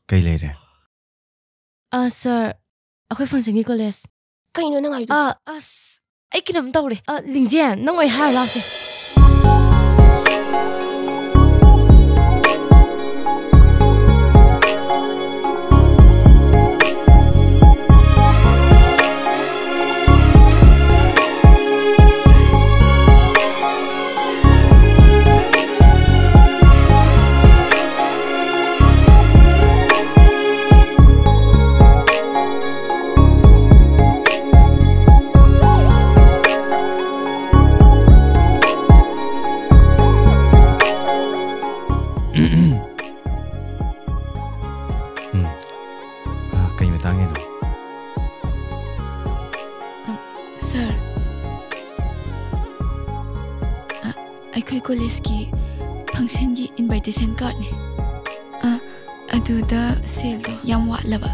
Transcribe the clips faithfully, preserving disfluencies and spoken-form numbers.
ꯀꯩ ꯂꯩꯔꯦ? ꯑ, ꯁꯥꯔ, ꯑꯩꯈꯣꯏ ꯐꯪꯁꯟꯒꯤ ꯀꯣꯂꯦꯖ꯫ ꯀꯩꯅꯣ ꯅꯪ ꯍꯥꯏꯗꯣ? ꯑ, ꯑꯁ, ꯑꯩ ꯀꯩꯅꯣꯝ ꯇꯧꯔꯦ꯫ ꯑ, ꯂꯤꯡꯖꯦꯜ, ꯅꯪ ꯑꯣꯏ ꯍꯥꯏꯔ ꯂꯥꯛꯁꯦ꯫ ꯎꯝ꯫ ꯑ, ꯀꯩ ꯃꯇꯥꯡꯒꯤꯅꯣ? ꯑ, ꯁꯥꯔ, ꯑ, ꯑꯩꯈꯣꯏ ꯀꯣꯂꯦꯖꯀꯤ ꯐꯪꯁꯟꯒꯤ invitation cardꯅꯦ꯫ ꯑ, ꯑꯗꯨꯗ ꯁꯦꯜꯗꯣ ꯌꯥꯝ ꯋꯥꯠꯂꯕ꯫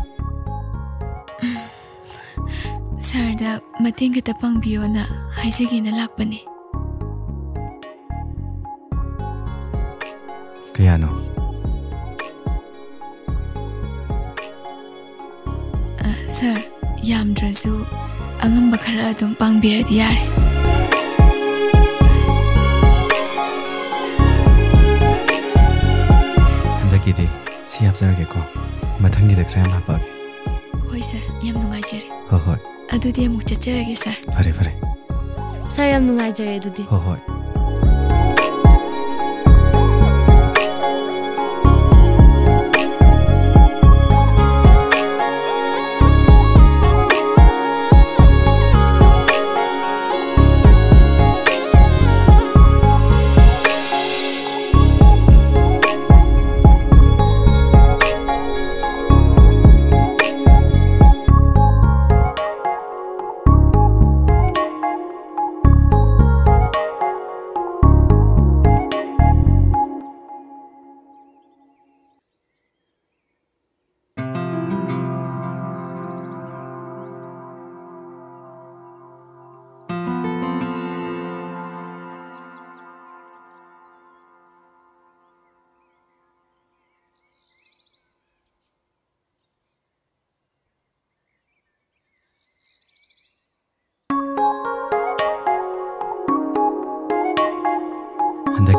ꯁꯥꯔꯗ ꯃꯇꯦꯡ ꯈꯤꯇ ꯄꯥꯡꯕꯤꯌꯣꯅ ꯍꯥꯏꯖꯒꯦꯅ ꯂꯥꯛꯄꯅꯦ꯫ ꯀꯌꯥꯅꯣ? ꯑ, ꯁꯥꯔ, ꯌꯥꯝꯗ꯭ꯔꯁꯨ ꯑꯉꯝꯕ ꯈꯔ ꯑꯗꯨꯝ ꯄꯥꯡꯕꯤꯔꯗꯤ ꯌꯥꯔꯦ꯫ ꯍꯟꯗꯛꯀꯤꯗꯤ ꯁꯤ ꯍꯥꯞꯆꯔꯒꯦꯀꯣ꯫ ꯃꯊꯪꯒꯤꯗ ꯈꯔ ꯌꯥꯝ ꯍꯥꯞꯄꯛꯑꯒꯦ꯫ ꯍꯣꯏ, ꯁꯥꯔ, ꯌꯥꯝ ꯅꯨꯡꯉꯥꯏꯖꯔꯦ꯫ ꯍꯣꯏ, ꯍꯣꯏ꯫ ꯑꯗꯨꯗꯤ ꯑꯃꯨꯛ ꯆꯠꯆꯔꯒꯦ, ꯁꯥꯔ꯫ ꯐꯔꯦ, ꯐꯔꯦ꯫ ꯁꯥꯔ, ꯌꯥꯝ ꯅꯨꯡꯉꯥꯏꯖꯔꯦ ꯑꯗꯨꯗꯤ꯫ ꯍꯣꯏ, ꯍꯣꯏ꯫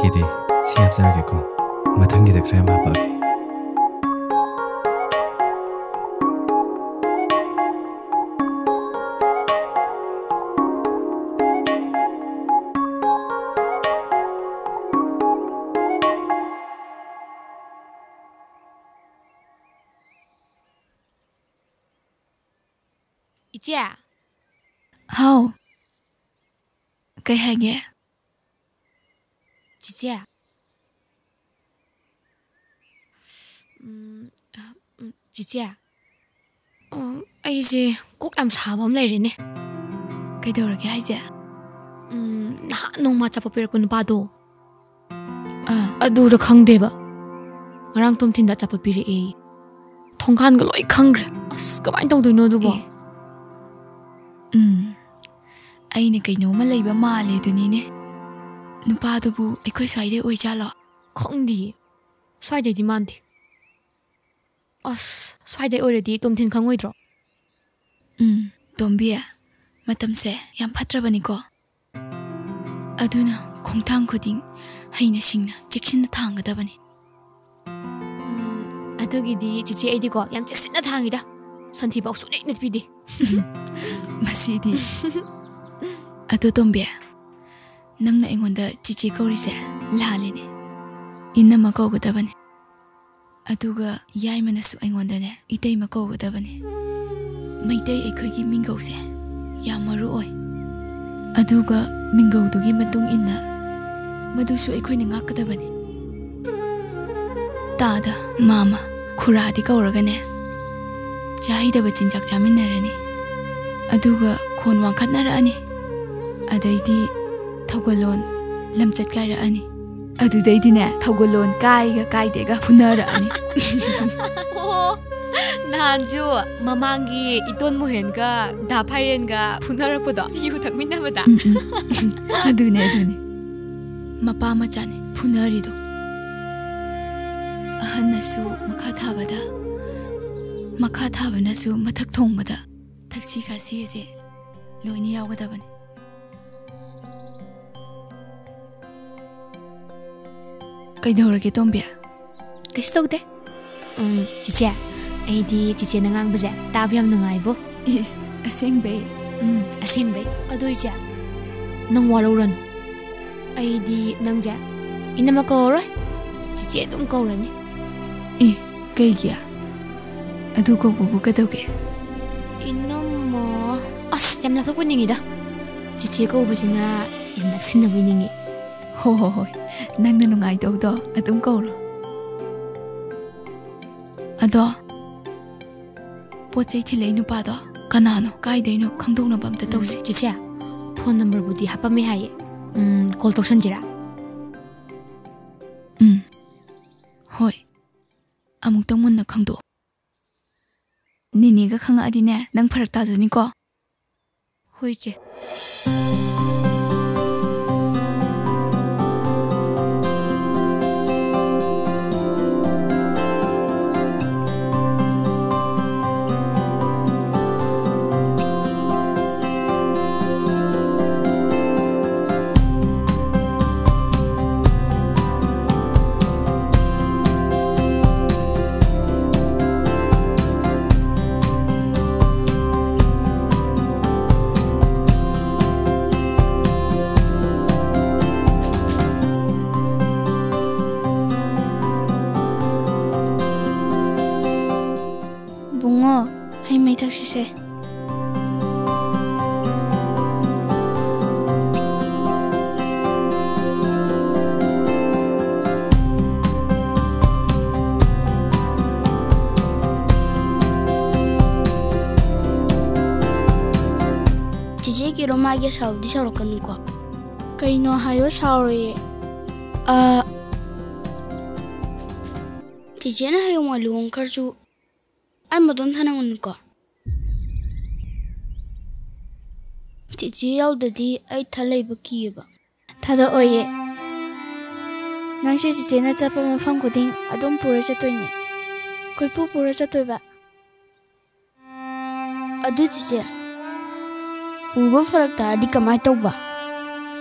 ꯀꯤꯗꯤ ꯁꯤ ꯍꯥꯞꯆꯔꯒꯦꯀꯣ, ꯃꯊꯪꯒꯤꯗ ꯈꯔ ꯌꯥꯝ ꯍꯥꯞꯄꯛꯑꯒꯦ꯫ ꯏꯆꯦ꯫ ꯍꯥꯎ꯫ ꯀꯩ ꯍꯥꯏꯒꯦ? ꯆꯤꯆꯦ꯫ ꯎꯝ, ꯎꯝ, ꯆꯤꯆꯦ꯫ ꯑꯣ, ꯑꯩꯁꯦ ꯀꯣꯛ ꯌꯥꯝ ꯁꯥꯕ ꯑꯃ ꯂꯩꯔꯦꯅꯦ꯫ ꯀꯩꯗꯧꯔꯒꯦ ꯍꯥꯏꯁꯦ? ꯎꯝ, ꯅꯍꯥꯟ ꯅꯣꯡꯃ ꯑꯆꯥꯄꯣꯠ ꯄꯤꯔꯛꯄ ꯅꯨꯄꯥꯗꯣ꯫ ꯑꯥ꯫ ꯑꯗꯨꯔ ꯈꯪꯗꯦꯕ꯫ ꯉꯔꯥꯡ ꯇꯣꯝꯊꯤꯟꯗ ꯑꯆꯥꯄꯣꯠ ꯄꯤꯔꯛꯑꯦ꯫ ꯊꯣꯡꯒꯥꯟꯒ ꯂꯣꯏ ꯈꯪꯈ꯭ꯔꯦ꯫ ꯑꯁ, ꯀꯃꯥꯏꯅ ꯇꯧꯗꯣꯏꯅꯣ ꯑꯗꯨꯕꯣ? ꯑꯦ꯫ ꯎꯝ꯫ ꯑꯩꯅ ꯀꯩꯅꯣꯝꯃ ꯂꯩꯕ ꯃꯥꯜꯂꯦ ꯑꯗꯨꯅꯤꯅꯦ꯫ ꯅꯨꯄꯥꯗꯨꯕꯨ ꯑꯩꯈꯣꯏ ꯁ꯭ꯋꯥꯏꯗꯩ ꯑꯣꯏꯖꯥꯠꯂꯣ? ꯈꯪꯗꯤꯌꯦ꯫ ꯁ꯭ꯋꯥꯏꯗꯩꯗꯤ ꯃꯥꯟꯗꯦ꯫ ꯑꯁ, ꯁ꯭ꯋꯥꯏꯗꯩ ꯑꯣꯏꯔꯗꯤ ꯇꯣꯝꯊꯤꯟ ꯈꯪꯉꯣꯏꯗ꯭ꯔꯣ? ꯎꯝ, ꯇꯣꯝꯕꯤ, ꯃꯇꯝꯁꯦ ꯌꯥꯝ ꯐꯠꯇ꯭ꯔꯕꯅꯤꯀꯣ꯫ ꯑꯗꯨꯅ ꯈꯣꯡꯊꯥꯡ ꯈꯨꯗꯤꯡ ꯍꯩꯅ ꯁꯤꯡꯅ ꯆꯦꯛꯁꯤꯟꯅ ꯊꯥꯡꯒꯗꯕꯅꯤ꯫ ꯎꯝ, ꯑꯗꯨꯒꯤꯗꯤ ꯆꯤꯆꯦ ꯑꯩꯗꯤꯀꯣ ꯌꯥꯝ ꯆꯦꯛꯁꯤꯟꯅ ꯊꯥꯡꯉꯤꯗ꯫ ꯁꯟꯊꯤꯐꯥꯎ ꯁꯨꯡꯅꯦꯠ ꯅꯦꯠꯄꯤꯗꯦ꯫ ꯃꯁꯤꯗꯤ꯫ ꯑꯗꯣ ꯇꯣꯝꯕꯤ, ꯅꯪꯅ ꯑꯩꯉꯣꯟꯗ ꯆꯤꯆꯦ ꯀꯧꯔꯤꯁꯦ ꯂꯥꯜꯂꯤꯅꯦ꯫ ꯏꯅꯝꯃ ꯀꯧꯒꯗꯕꯅꯤ꯫ ꯑꯗꯨꯒ ꯌꯥꯏꯃꯅꯁꯨ ꯑꯩꯉꯣꯟꯗꯅꯦ ꯏꯇꯩꯃ ꯀꯧꯒꯗꯕꯅꯤ꯫ ꯃꯩꯇꯩ ꯑꯩꯈꯣꯏꯒꯤ ꯃꯤꯡꯒꯧꯁꯦ ꯌꯥꯝ ꯃꯔꯨ ꯑꯣꯏ꯫ ꯑꯗꯨꯒ ꯃꯤꯡꯒꯧꯗꯨꯒꯤ ꯃꯇꯨꯡ ꯏꯟꯅ ꯃꯗꯨꯁꯨ ꯑꯩꯈꯣꯏꯅ ꯉꯥꯛꯀꯗꯕꯅꯤ꯫ ꯇꯥꯗ, ꯃꯥꯃ, ꯈꯨꯔꯥꯗꯤ ꯀꯧꯔꯒꯅꯦ, ꯆꯥꯍꯩꯗꯕ ꯆꯤꯟꯖꯥꯛ ꯆꯥꯃꯤꯟꯅꯔꯅꯤ꯫ ꯑꯗꯨꯒ ꯈꯣꯟ ꯋꯥꯡꯈꯠꯅꯔꯛꯑꯅꯤ꯫ ꯑꯗꯩꯗꯤ ꯊꯧꯒꯜꯂꯣꯟ ꯂꯝꯆꯠ ꯀꯥꯏꯔꯛꯑꯅꯤ꯫ ꯑꯗꯨꯗꯩꯗꯤꯅꯦ, ꯊꯧꯒꯜꯂꯣꯟ ꯀꯥꯏꯒ ꯀꯥꯏꯗꯦꯒ ꯐꯨꯅꯔꯛꯑꯅꯤ꯫ ꯑꯣ, ꯅꯍꯥꯟꯁꯨ ꯃꯃꯥꯡꯒꯤ ꯏꯇꯣꯟ ꯃꯣꯍꯦꯟꯒ ꯗꯥ ꯐꯥꯏꯔꯦꯟꯒ ꯐꯨꯅꯔꯛꯄꯗꯣ, ꯌꯨ ꯊꯛꯃꯤꯟꯅꯕꯗ꯫ ꯎꯝ, ꯎꯝ꯫ ꯑꯗꯨꯅꯦ, ꯑꯗꯨꯅꯦ꯫ ꯃꯄꯥ ꯃꯆꯥꯅꯦ ꯐꯨꯅꯔꯤꯗꯣ꯫ ꯑꯍꯟꯅꯁꯨ ꯃꯈꯥ ꯊꯥꯕꯗ, ꯃꯈꯥ ꯊꯥꯕꯅꯁꯨ ꯃꯊꯛ ꯊꯣꯡꯕꯗ ꯊꯛꯁꯤ ꯈꯥꯁꯤ ꯑꯁꯦ ꯂꯣꯏꯅ ꯌꯥꯎꯒꯗꯕꯅꯤ꯫ ꯀꯩꯗꯧꯔꯒꯦ, ꯇꯣꯝꯕꯤ? ꯀꯩꯁꯨ ꯇꯧꯗꯦ꯫ ꯎꯝ, ꯆꯤꯆꯦ, ꯑꯩꯗꯤ ꯆꯤꯆꯦꯅ ꯉꯥꯡꯕꯁꯦ ꯇꯥꯕ ꯌꯥꯝ ꯅꯨꯡꯉꯥꯏꯕꯣ꯫ ꯏꯁ, ꯑꯁꯦꯡꯕꯩ? ꯎꯝ, ꯑꯁꯦꯡꯕꯩ꯫ ꯑꯗꯣ ꯏꯆꯦ, ꯅꯪ ꯋꯥꯔꯧꯔꯅꯨ꯫ ꯑꯩꯗꯤ ꯅꯪꯁꯦ ꯏꯅꯝꯃ ꯀꯧꯔꯔꯣꯏ, ꯆꯤꯆꯦ ꯑꯗꯨꯝ ꯀꯧꯔꯅꯤ꯫ ꯑꯦ, ꯀꯩꯒꯤ? ꯑꯗꯨ ꯀꯧꯕꯕꯨ ꯀꯩꯗꯧꯒꯦ? ꯏꯅꯝꯃ, ꯑꯁ, ꯌꯥꯝ ꯂꯥꯞꯊꯣꯛꯄ ꯅꯤꯡꯉꯤꯗ꯫ ꯆꯤꯆꯦ ꯀꯧꯕꯁꯤꯅ ꯌꯥꯝ ꯅꯛꯁꯤꯟꯅꯕ ꯅꯤꯡꯉꯤ꯫ ꯍꯣ, ꯍꯣ, ꯍꯣꯏ, ꯅꯪꯅ ꯅꯨꯡꯉꯥꯏꯗꯧꯗꯣ ꯑꯗꯨꯝ ꯀꯧꯔꯣ꯫ ꯑꯗꯣ, ꯄꯣꯠ ꯆꯩ ꯊꯤꯜꯂꯛꯏ ꯅꯨꯄꯥꯗꯣ ꯀꯅꯥꯅꯣ, ꯀꯥꯏꯗꯩꯅꯣ ꯈꯪꯗꯣꯛꯅꯕ ꯑꯝꯇ ꯎꯝ, ꯇꯧꯁꯤ꯫ ꯆꯤꯆꯦ, ꯐꯣꯟ ꯅꯝꯕꯔꯕꯨꯗꯤ ꯍꯥꯞꯄꯝꯃꯦ ꯍꯥꯏꯌꯦ꯫ ꯎꯝ, ꯀꯣꯜ ꯇꯧꯁꯟꯁꯤꯔꯥ? ꯎꯝ, ꯍꯣꯏ, ꯑꯃꯨꯛꯇꯪ ꯃꯨꯟꯅ ꯈꯪꯗꯣꯛꯑꯣ꯫ ꯅꯦꯅꯦꯒ ꯈꯪꯉꯛꯑꯗꯤꯅꯦ, ꯅꯪ ꯐꯔꯛ ꯇꯥꯖꯅꯤꯀꯣ꯫ ꯍꯣꯏ, ꯏꯆꯦ꯫ ꯕꯨꯡꯉꯣ, ꯍꯩ ꯃꯍꯤ ꯊꯛꯁꯤꯁꯦ꯫ ꯆꯤꯆꯦ ꯀꯤꯔꯣ, ꯃꯥꯒꯤ ꯁꯥꯎꯗꯤ ꯁꯥꯎꯔꯛꯀꯅꯨꯀꯣ꯫ ꯀꯩꯅꯣ ꯍꯥꯏꯌꯣ, ꯁꯥꯎꯔꯣꯏꯌꯦ꯫ ꯑ, ꯆꯤꯆꯦꯅ ꯍꯌꯦꯡꯋꯥꯏ ꯂꯨꯍꯣꯡꯈ꯭ꯔꯁꯨ ꯑꯩ ꯃꯇꯣꯝ ꯊꯥꯅ ꯉꯝꯅꯤꯀꯣ? ꯆꯤꯆꯦ ꯌꯥꯎꯗꯗꯤ ꯑꯩ ꯏꯊꯟ ꯂꯩꯕ ꯀꯤꯌꯦꯕ꯫ ꯊꯥꯗꯣꯛꯑꯣꯏꯌꯦ꯫ ꯅꯪꯁꯦ ꯆꯤꯆꯦꯅ ꯆꯠꯄ ꯃꯐꯝ ꯈꯨꯗꯤꯡ ꯑꯗꯨꯝ ꯄꯨꯔ ꯆꯠꯇꯣꯏꯅꯦ꯫ ꯀꯣꯏꯄꯨ ꯄꯨꯔ ꯆꯠꯇꯣꯏꯕ꯫ ꯑꯗꯨ ꯆꯤꯆꯦ, ꯄꯨꯕ ꯐꯔꯛ ꯇꯥꯔꯗꯤ ꯀꯃꯥꯏ ꯇꯧꯕ?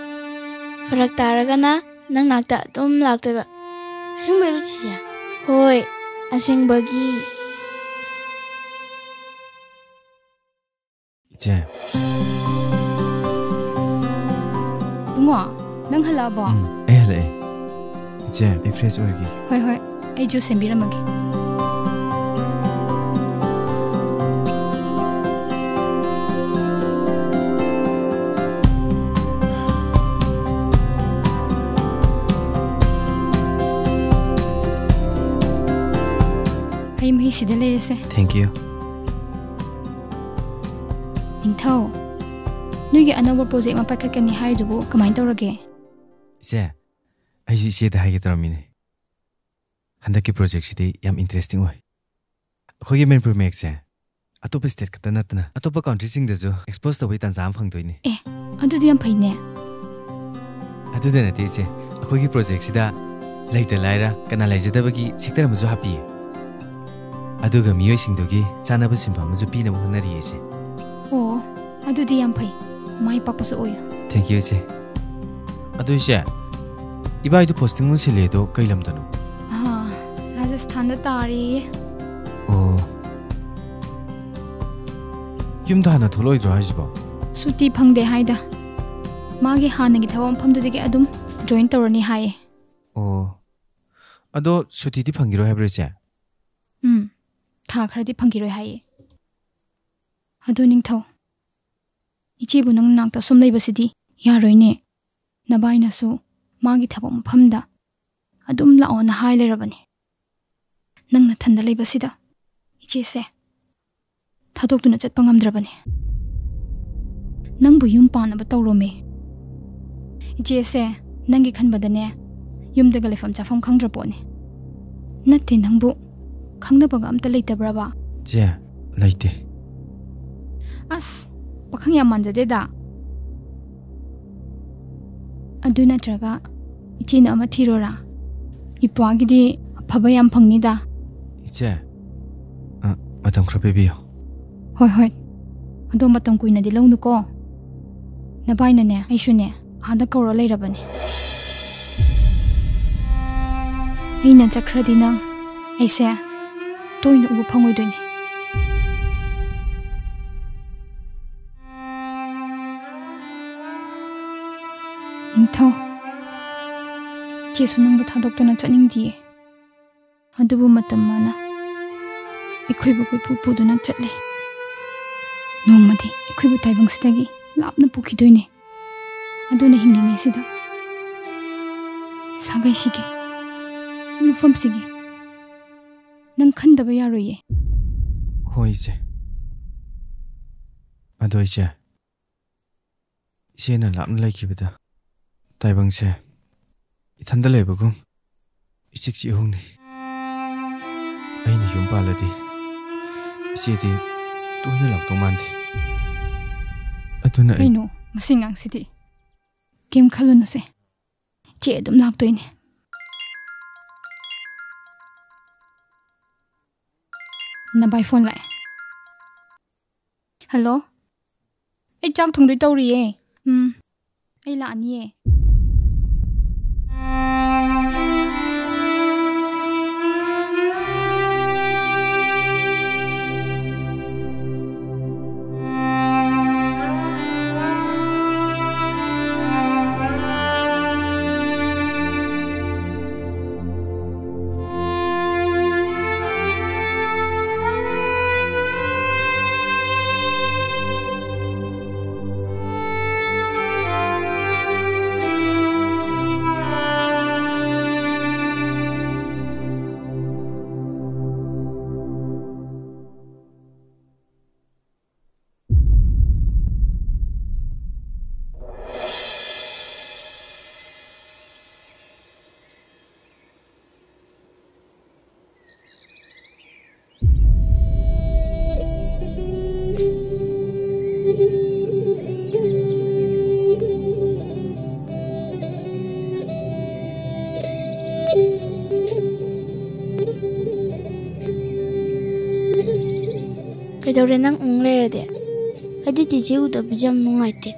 ꯐꯔꯛ ꯇꯥꯔꯒꯅ ꯅꯪ ꯅꯥꯛꯇ ꯑꯗꯨꯝ ꯂꯥꯛꯇꯣꯏꯕ꯫ ꯑꯁꯦꯡꯕꯩꯔꯣ, ꯆꯤꯆꯦ? ꯍꯣꯏ, ꯑꯁꯦꯡꯕꯒꯤ꯫ ꯏꯆꯦ꯫ ꯏꯕꯨꯡꯉꯣ, ꯅꯪ ꯍꯜꯂꯛꯑꯕꯣ? ꯎꯝ, ꯑꯩ ꯍꯜꯂꯛꯑꯦ꯫ ꯏꯆꯦ, ꯑꯩ fresh ꯑꯣꯏꯔꯒꯦ꯫ ꯍꯣꯏ, ꯍꯣꯏ, ꯑꯩ juice ꯁꯦꯝꯕꯤꯔꯝꯃꯒꯦ꯫ ꯍꯩ ꯃꯍꯤꯁꯤꯗ ꯂꯩꯔꯦꯁꯦ꯫ Thank you꯫ ꯅꯤꯡꯊꯧ, ꯅꯣꯏꯒꯤ ꯑꯅꯧꯕ project ꯑꯃ ꯄꯥꯏꯈꯠꯀꯅꯤ ꯍꯥꯏꯔꯤꯗꯨꯕꯨ ꯀꯃꯥꯏꯅ ꯇꯧꯔꯒꯦ? ꯏꯆꯦ, ꯑꯩꯁꯨ ꯏꯆꯦꯗ ꯍꯥꯏꯒꯦ ꯇꯧꯔꯝꯃꯤꯅꯦ꯫ ꯍꯟꯗꯛꯀꯤ projectꯁꯤꯗꯤ ꯌꯥꯝ interesting ꯑꯣꯏ꯫ ꯑꯩꯈꯣꯏꯒꯤ ꯃꯅꯤꯄꯨꯔꯤ ꯃꯌꯦꯛꯁꯦ ꯑꯇꯣꯞꯄ state ꯈꯛꯇ ꯅꯠꯇꯅ ꯑꯇꯣꯞꯄ countryꯁꯤꯡꯗꯁꯨ expose ꯇꯧꯕꯩ ꯇꯥꯟꯖꯥ ꯑꯃ ꯐꯪꯗꯣꯏꯅꯦ꯫ ꯑꯦ, ꯑꯗꯨꯗꯤ ꯌꯥꯝ ꯐꯩꯅꯦ꯫ ꯑꯗꯨꯗ ꯅꯠꯇꯦ ꯏꯆꯦ, ꯑꯩꯈꯣꯏꯒꯤ projectꯁꯤꯗ ꯂꯩꯇ ꯂꯥꯏꯔ ꯀꯅꯥ ꯂꯩꯖꯗꯕꯒꯤ sector ꯑꯃꯁꯨ ꯍꯥꯞꯄꯤꯌꯦ꯫ ꯑꯗꯨꯒ ꯃꯤꯑꯣꯏꯁꯤꯡꯗꯨꯒꯤ ꯆꯥꯅꯕ ꯁꯤꯟꯐꯝ ꯑꯃꯁꯨ ꯄꯤꯅꯕ ꯍꯣꯠꯅꯔꯤꯌꯦ ꯏꯆꯦ꯫ ꯑꯣ, ꯑꯗꯨꯗꯤ ꯌꯥꯝ ꯐꯩ꯫ ꯃꯥꯏ ꯄꯥꯛꯄꯁꯨ ꯑꯣꯏꯌꯨ꯫ Thank you ꯏꯆꯦ꯫ ꯑꯗꯨ ꯏꯆꯦ, ꯏꯕꯥꯏꯗꯨ posting ꯑꯃ ꯁꯤꯜꯂꯦ ꯑꯗꯣ ꯀꯩ ꯂꯝꯗꯅꯣ? ꯑꯥ, ꯔꯥꯖꯁꯊꯥꯟꯗ ꯇꯥꯔꯤꯌꯦ꯫ ꯑꯣ꯫ ꯌꯨꯝꯗ ꯍꯥꯟꯅ ꯊꯣꯛꯂꯛꯑꯣꯏꯗ꯭ꯔꯣ ꯍꯥꯏꯁꯤꯕꯣ? ꯁꯨꯇꯤ ꯐꯪꯗꯦ ꯍꯥꯏꯗ꯫ ꯃꯥꯒꯤ ꯍꯥꯟꯅꯒꯤ ꯊꯕꯛ ꯃꯐꯝꯗꯨꯗꯒꯤ ꯑꯗꯨꯝ join ꯇꯧꯔꯅꯤ ꯍꯥꯏꯌꯦ꯫ ꯑꯣ꯫ ꯑꯗꯣ ꯁꯨꯇꯤꯗꯤ ꯐꯪꯈꯤꯔꯣꯏ ꯍꯥꯏꯕ꯭ꯔꯣ ꯏꯆꯦ? ꯎꯝ, ꯊꯥ ꯈꯔꯗꯤ ꯐꯪꯈꯤꯔꯣꯏ ꯍꯥꯏꯌꯦ꯫ ꯑꯗꯨ ꯅꯤꯡꯊꯧ, ꯏꯆꯦꯕꯨ ꯅꯪ ꯅꯅꯥꯛꯇ ꯁꯨꯝ ꯂꯩꯕꯁꯤꯗꯤ ꯌꯥꯔꯣꯏꯅꯦ꯫ ꯅꯕꯥꯏꯅꯁꯨ ꯃꯥꯒꯤ ꯊꯕꯛ ꯃꯐꯝꯗ ꯑꯗꯨꯝ ꯂꯥꯛꯑꯣꯅ ꯍꯥꯏ ꯂꯩꯔꯕꯅꯤ꯫ ꯅꯪ ꯅꯊꯟꯗ ꯂꯩꯕꯁꯤꯗ ꯏꯆꯦꯁꯦ ꯊꯥꯗꯣꯛꯇꯨꯅ ꯆꯠꯄ ꯉꯝꯗ꯭ꯔꯕꯅꯤ꯫ ꯅꯪꯕꯨ ꯌꯨꯝ ꯄꯥꯟꯅꯕ ꯇꯧꯔꯣꯃꯦ꯫ ꯏꯆꯦꯁꯦ ꯅꯪꯒꯤ ꯈꯟꯕꯗꯅꯦ ꯌꯨꯝꯗꯒ ꯂꯩꯐꯝ ꯆꯥꯐꯝ ꯈꯪꯗ꯭ꯔ ꯄꯣꯠꯅꯤ꯫ ꯅꯠꯇꯦ, ꯅꯪꯕꯨ ꯈꯪꯅꯕꯒ ꯑꯝꯇ ꯂꯩꯇꯕ꯭ꯔꯕ? ꯆꯦ, ꯂꯩꯇꯦ꯫ ꯑꯁ, ꯄꯥꯈꯪ ꯌꯥꯝ ꯃꯥꯟꯖꯗꯦꯗ꯫ ꯑꯗꯨ ꯅꯠꯇ꯭ꯔꯒ ꯏꯆꯦꯅ ꯑꯃ ꯊꯤꯔꯣꯔꯥ? ꯏꯄ꯭ꯋꯥꯒꯤꯗꯤ ꯑꯐꯕ ꯌꯥꯝ ꯐꯪꯅꯤꯗ꯫ ꯏꯆꯦ, ꯑ, ꯃꯇꯝ ꯈꯔ ꯄꯤꯕꯤꯌꯨ꯫ ꯍꯣꯏ, ꯍꯣꯏ꯫ ꯑꯗꯣ ꯃꯇꯝ ꯀꯨꯏꯅꯗꯤ ꯂꯧꯅꯨꯀꯣ꯫ ꯅꯕꯥꯏꯅꯅꯦ, ꯑꯩꯁꯨꯅꯦ, ꯑꯥꯗ ꯀꯧꯔ ꯂꯩꯔꯕꯅꯦ꯫ ꯑꯩꯅ ꯆꯠꯈ꯭ꯔꯗꯤ ꯅꯪ ꯑꯩꯁꯦ ꯇꯣꯏꯅ ꯎꯕ ꯐꯪꯉꯣꯏꯗꯣꯏꯅꯦ꯫ ꯅꯤꯡꯊꯧ, ꯏꯆꯦꯁꯨ ꯅꯪꯕꯨ ꯊꯥꯗꯣꯛꯇꯨꯅ ꯆꯠꯅꯤꯡꯗꯤꯌꯦ꯫ ꯑꯗꯨꯕꯨ ꯃꯇꯝ ꯃꯥꯅ ꯑꯩꯈꯣꯏꯕꯨ ꯀꯣꯏꯄꯨ ꯄꯨꯗꯨꯅ ꯆꯠꯂꯤ꯫ ꯅꯣꯡꯃꯗꯤ ꯑꯩꯈꯣꯏꯕꯨ ꯇꯥꯏꯕꯪꯁꯤꯗꯒꯤ ꯂꯥꯞꯅ ꯄꯨꯈꯤꯗꯣꯏꯅꯦ꯫ ꯑꯗꯨꯅ ꯍꯤꯡꯂꯤꯉꯩꯁꯤꯗ ꯁꯥꯒꯩꯁꯤꯒꯤ, ꯃꯐꯝꯁꯤꯒꯤ ꯅꯪ ꯈꯟꯗꯕ ꯌꯥꯔꯣꯏꯌꯦ꯫ ꯍꯣꯏ, ꯏꯆꯦ꯫ ꯑꯗꯣ ꯏꯆꯦ, ꯏꯆꯦꯅ ꯂꯥꯞꯅ ꯂꯩꯈꯤꯕꯗ ꯇꯥꯏꯕꯪꯁꯦ ꯏꯊꯟꯗ ꯂꯩꯕꯒꯨꯝ ꯏꯆꯤꯛ ꯆꯤꯛꯍꯧꯅꯤ꯫ ꯑꯩꯅ ꯌꯨꯝ ꯄꯥꯜꯂꯗꯤ ꯏꯆꯦꯗꯤ ꯇꯣꯏꯅ ꯂꯥꯛꯇꯧ ꯃꯥꯟꯗꯦ꯫ ꯑꯗꯨꯅ ꯑꯩ ꯀꯩꯅꯣ ꯃꯁꯤ ꯉꯥꯡꯁꯤꯗꯤ? ꯀꯩꯝ ꯈꯜꯂꯨꯅꯨꯁꯦ, ꯏꯆꯦ ꯑꯗꯨꯝ ꯂꯥꯛꯇꯣꯏꯅꯦ꯫ ꯅꯕꯥꯏ ꯐꯣꯟ ꯂꯥꯛꯑꯦ꯫ ꯍꯜꯂꯣ, ꯑꯩ ꯆꯥꯛ ꯊꯣꯡꯗꯣꯏ ꯇꯧꯔꯤꯌꯦ꯫ ꯎꯝ, ꯑꯩ ꯂꯥꯛꯑꯅꯤꯌꯦ꯫ ꯀꯩꯗꯧꯔꯦ ꯅꯪ ꯎꯪ ꯂꯩꯔꯗꯤ? ꯑꯩꯗꯤ ꯆꯤꯆꯦ ꯎꯗꯕꯁꯦ ꯌꯥꯝ ꯅꯨꯡꯉꯥꯏꯇꯦ꯫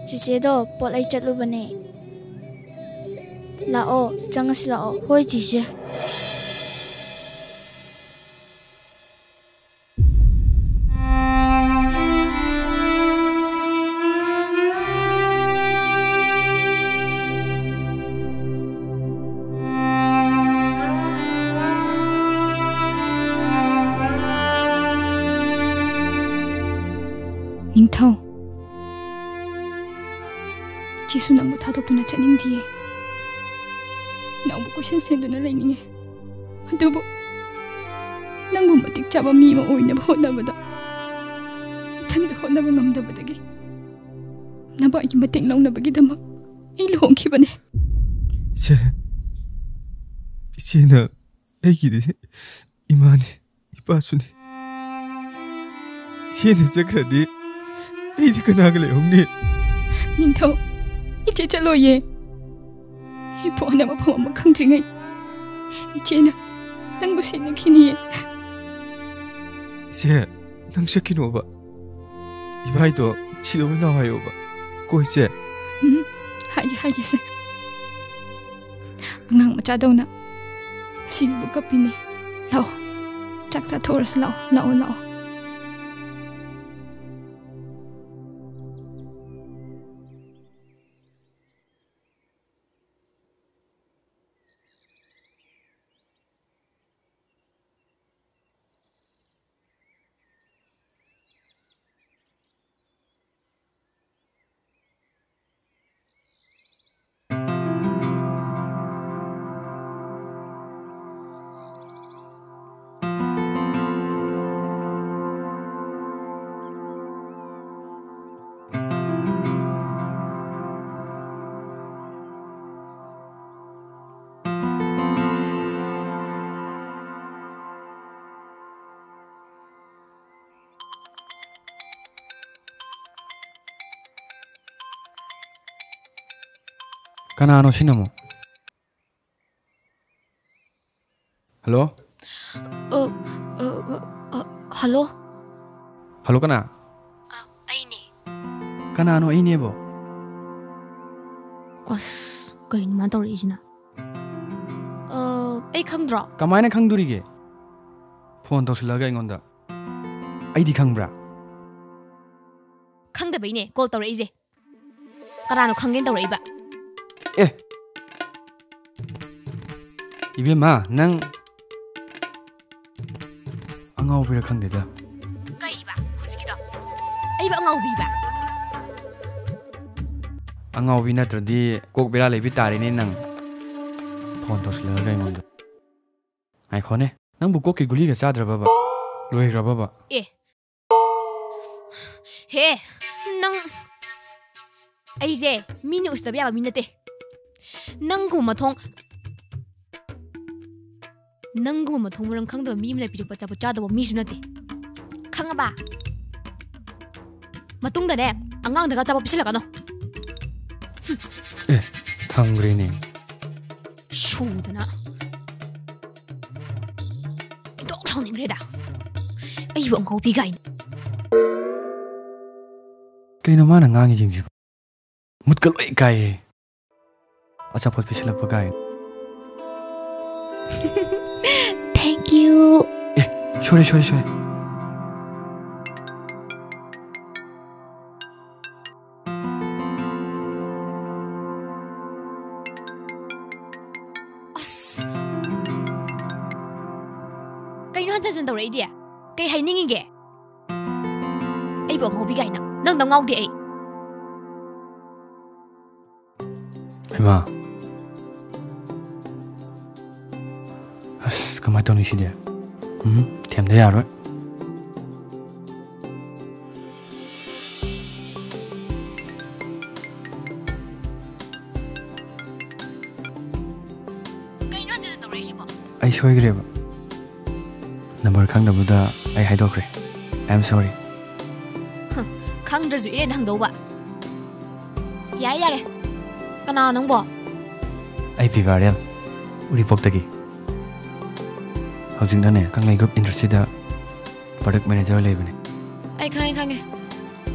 ꯆꯤꯆꯦꯗꯣ ꯄꯣꯠ ꯂꯩ ꯆꯠꯂꯨꯕꯅꯦ꯫ ꯂꯥꯛꯑꯣ, ꯆꯪꯉꯁꯤ ꯂꯥꯛꯑꯣ꯫ ꯍꯣꯏ, ꯆꯤꯆꯦ꯫ ꯅꯤꯡꯊꯧ, ꯏꯆꯦꯁꯨ ꯅꯪꯕꯨ ꯊꯥꯗꯣꯛꯇꯨꯅ ꯆꯠꯅꯤꯡꯗꯤꯌꯦ꯫ ꯅꯪꯕꯨ ꯀꯣꯏꯁꯦꯟ ꯁꯦꯟꯗꯨꯅ ꯂꯩꯅꯤꯡꯉꯦ꯫ ꯑꯗꯨꯕꯨ ꯅꯪꯕꯨ ꯃꯇꯤꯛ ꯆꯥꯕ ꯃꯤ ꯑꯃ ꯑꯣꯏꯅꯕ ꯍꯣꯠꯅꯕꯗ ꯏꯊꯟꯗ ꯍꯣꯠꯅꯕ ꯉꯝꯗꯕꯗꯒꯤ ꯅꯕꯥꯏꯒꯤ ꯃꯇꯦꯡ ꯂꯧꯅꯕꯒꯤꯗꯃꯛ ꯑꯩ ꯂꯨꯍꯣꯡꯈꯤꯕꯅꯦ꯫ ꯏꯆꯦ, ꯏꯆꯦꯅ ꯑꯩꯒꯤꯗꯤ ꯏꯃꯥꯅꯤ, ꯏꯄꯥꯁꯨꯅꯤ꯫ ꯏꯆꯦꯅ ꯆꯠꯈ꯭ꯔꯗꯤ ꯑꯩꯗꯤ ꯀꯅꯥꯒ ꯂꯩꯍꯧꯅꯤ? ꯅꯤꯡꯊꯧ, ꯏꯆꯦ ꯆꯠꯂꯣꯏꯌꯦ꯫ ꯏꯄꯨ ꯑꯅ ꯃꯐꯝ ꯑꯃ ꯈꯪꯗ꯭ꯔꯤꯉꯩ ꯏꯆꯦꯅ ꯅꯪꯕꯨ ꯁꯦꯟꯅꯈꯤꯅꯤꯌꯦ꯫ ꯏꯆꯦ, ꯅꯪ ꯆꯠꯈꯤꯅꯣꯕ꯫ ꯏꯕꯥꯏꯗꯣ ꯁꯤꯗ ꯑꯣꯏꯅ ꯂꯥꯛꯑꯣ ꯍꯥꯏꯌꯣꯕ꯫ ꯀꯣ ꯏꯆꯦ? ꯎꯝ, ꯍꯥꯏꯒꯦ, ꯍꯥꯏꯒꯦꯁꯦ꯫ ꯑꯉꯥꯡ ꯃꯆꯥꯗꯧꯅ ꯁꯤꯒꯤꯕꯨ ꯀꯞꯄꯤꯅꯦ꯫ ꯂꯥꯛꯑꯣ, ꯆꯥꯛ ꯆꯥꯊꯣꯛꯑꯔꯁꯤ ꯂꯥꯛꯑꯣ, ꯂꯥꯛꯑꯣ, ꯂꯥꯛꯑꯣ꯫ ꯀꯅꯥꯅꯣ ꯁꯤꯅ ꯑꯃꯨꯛ? ꯍꯜꯂꯣ? ꯑ, ꯑ, ꯑ, ꯑ, ꯍꯜꯂꯣ? ꯍꯜꯂꯣ, ꯀꯅꯥ? ꯑ, ꯑꯩꯅꯦ꯫ ꯀꯅꯥꯅꯣ ꯑꯩꯅꯦꯕꯣ? ꯑꯁ, ꯀꯩꯅꯣ ꯃꯥꯅ ꯇꯧꯔꯛꯏꯁꯤꯅ? ꯑ, ꯑꯩ ꯈꯪꯗ꯭ꯔꯣ? ꯀꯃꯥꯏꯅ ꯈꯪꯗꯣꯔꯤꯒꯦ? ꯐꯣꯟ ꯇꯧꯁꯤꯜꯂꯒ ꯑꯩꯉꯣꯟꯗ꯫ ꯑꯩꯗꯤ ꯈꯪꯕ꯭ꯔꯥ? ꯈꯪꯗꯕꯩꯅꯦ ꯀꯣꯜ ꯇꯧꯔꯛꯏꯁꯦ꯫ ꯀꯅꯥꯅꯣ ꯈꯪꯒꯦꯅ ꯇꯧꯔꯛꯏꯕ? ꯑꯦ! ꯏꯕꯦꯝꯃ, ꯅꯪ ꯑꯉꯥꯎꯕꯤꯔ ꯈꯪꯗꯦꯗ꯫ ꯀꯩꯕ ꯍꯧꯖꯤꯛꯀꯤꯗꯣ? ꯑꯩꯕꯨ ꯑꯉꯥꯎꯕꯤꯕ? ꯑꯉꯥꯎꯕꯤ ꯅꯠꯇ꯭ꯔꯗꯤ ꯀꯣꯛ ꯕꯦꯔꯥ ꯂꯩꯕꯤ ꯇꯥꯔꯦꯅꯦ ꯅꯪ꯫ ꯐꯣꯟ ꯇꯧꯁꯤꯜꯂꯒ ꯑꯩꯉꯣꯟꯗ꯫ ꯉꯥꯏꯈꯣꯅꯦ, ꯅꯪꯕꯨ ꯀꯣꯛꯀꯤ ꯒꯨꯂꯤꯒ ꯆꯥꯗ꯭ꯔꯕꯕ? ꯂꯣꯏꯈ꯭ꯔꯕꯕ? ꯑꯦ꯫ ꯍꯦ, ꯅꯪ꯫ ꯑꯩꯁꯦ ꯃꯤꯅ ꯎꯁꯤꯠꯇꯕ ꯌꯥꯕ ꯃꯤ ꯅꯠꯇꯦ꯫ ꯅꯪꯒꯨꯝꯕ ꯃꯊꯣꯡ, ꯅꯪꯒꯨꯝꯕ ꯃꯊꯣꯡ ꯃꯔꯝ ꯈꯪꯗꯕ ꯃꯤ ꯑꯃꯅ ꯄꯤꯔꯛꯄ ꯑꯆꯥꯄꯣꯠ ꯆꯥꯗꯧꯕ ꯃꯤꯁꯨ ꯅꯠꯇꯦ꯫ ꯈꯪꯉꯕ? ꯃꯇꯨꯡꯗꯅꯦ, ꯑꯉꯥꯡꯗꯒ ꯑꯆꯥꯄꯣꯠ ꯄꯤꯁꯤꯜꯂꯛꯀꯅꯣ꯫ ꯑꯦ, ꯊꯝꯈ꯭ꯔꯦꯅꯦ꯫ ꯁꯨꯗꯅ꯫ ꯏꯟꯊꯣꯛ ꯁꯥꯎꯅꯤꯡꯈ꯭ꯔꯦꯗ꯫ ꯑꯩꯕꯨ ꯑꯉꯥꯎꯕꯤ ꯀꯥꯏꯅ꯫ ꯀꯩꯅꯣ ꯃꯥꯅ ꯉꯥꯡꯉꯤꯁꯤꯡꯁꯤꯕꯣ? ꯃꯨꯠꯀ ꯂꯣꯏ ꯀꯥꯏꯌꯦ꯫ ꯑꯆꯥꯄꯣꯠ ꯄꯤꯁꯤꯜꯂꯛꯄ ꯀꯥꯏꯅ꯫ Thank you. A, sorry, sorry, sorry. ꯑꯁ꯫ ꯀꯩꯅꯣ ꯍꯟꯖꯟ ꯍꯟꯖꯟ ꯇꯧꯔꯛꯏꯗꯤ? ꯀꯩ ꯍꯥꯏꯅꯤꯡꯉꯤꯒꯦ? ꯑꯩꯕꯨ ꯑꯉꯥꯎꯕꯤ ꯀꯥꯏꯅ꯫ ꯅꯪꯗ ꯉꯥꯎꯗꯦ ꯑꯩ꯫ ꯍꯩꯃꯥ꯫ ꯑꯁ, ꯀꯃꯥꯏ ꯇꯧꯅꯤ ꯁꯤꯗꯤ? ꯎꯝ, ꯊꯦꯝꯗ ꯌꯥꯔꯣꯏ꯫ ꯀꯩꯅꯣ ꯍꯟꯖꯟ ꯍꯟꯖꯟ ꯇꯧꯔꯛꯏꯁꯤꯕꯣ? ꯑꯩ ꯁꯣꯏꯈ꯭ꯔꯦꯕ꯫ ꯅꯝꯕꯔ ꯈꯪꯗꯕꯗꯨꯗ ꯑꯩ ꯍꯥꯏꯗꯣꯛꯈ꯭ꯔꯦ꯫ I am sorry. ꯍ, ꯈꯪꯗ꯭ꯔꯁꯨ ꯏꯔꯦꯟ ꯍꯪꯗꯧꯕ꯫ ꯌꯥꯔꯦ, ꯌꯥꯔꯦ꯫ ꯀꯅꯥ ꯅꯪꯕꯣ? ꯑꯩ ꯚꯤꯚꯥꯔꯦꯜ, ꯎꯔꯤꯄꯣꯛꯇꯒꯤ꯫ ꯍꯧꯖꯤꯛꯅꯅꯦ, ꯀꯪꯂꯩ ꯒ꯭ꯔꯨꯞ ꯏꯟꯗꯁꯇ꯭ꯔꯤꯗ ꯄ꯭ꯔꯗꯛ ꯃꯦꯅꯦꯖꯔ ꯂꯩꯕꯅꯦ꯫ ꯑꯩ ꯈꯪꯉꯦ, ꯈꯪꯉꯦ꯫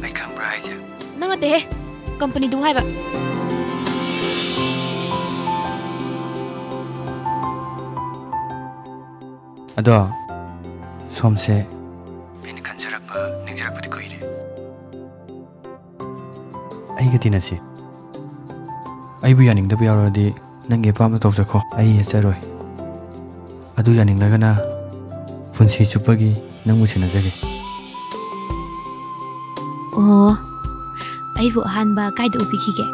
ꯑꯩ ꯈꯪꯕ꯭ꯔꯥ ꯍꯥꯏꯁꯦ? ꯅꯪ ꯅꯠꯇꯦꯍꯦ, ꯀꯝꯄꯅꯤꯗꯨ ꯍꯥꯏꯕ꯫ ꯑꯗꯣ ꯁꯣꯝꯁꯦ ꯑꯩꯅ ꯈꯟꯖꯔꯛꯄ, ꯅꯤꯡꯖꯔꯛꯄꯗꯤ ꯀꯨꯏꯔꯦ꯫ ꯑꯩꯒ ꯇꯤꯟꯅꯁꯤ꯫ ꯑꯩꯕꯨ ꯌꯥꯅꯤꯡꯗꯕ ꯌꯥꯎꯔꯗꯤ ꯅꯪꯒꯤ ꯑꯄꯥꯝꯕ ꯇꯧꯖꯈꯣ, ꯑꯩ ꯌꯦꯠꯆꯔꯣꯏ꯫ ꯑꯗꯨ ꯌꯥꯅꯤꯡꯂꯒꯅ ꯄꯨꯟꯁꯤ ꯆꯨꯞꯄꯒꯤ ꯅꯪꯕꯨ ꯁꯦꯟꯅꯖꯒꯦ꯫ ꯑꯣ, ꯑꯩꯕꯨ ꯑꯍꯥꯟꯕ ꯀꯥꯏꯗ ꯎꯕꯤꯈꯤꯒꯦ?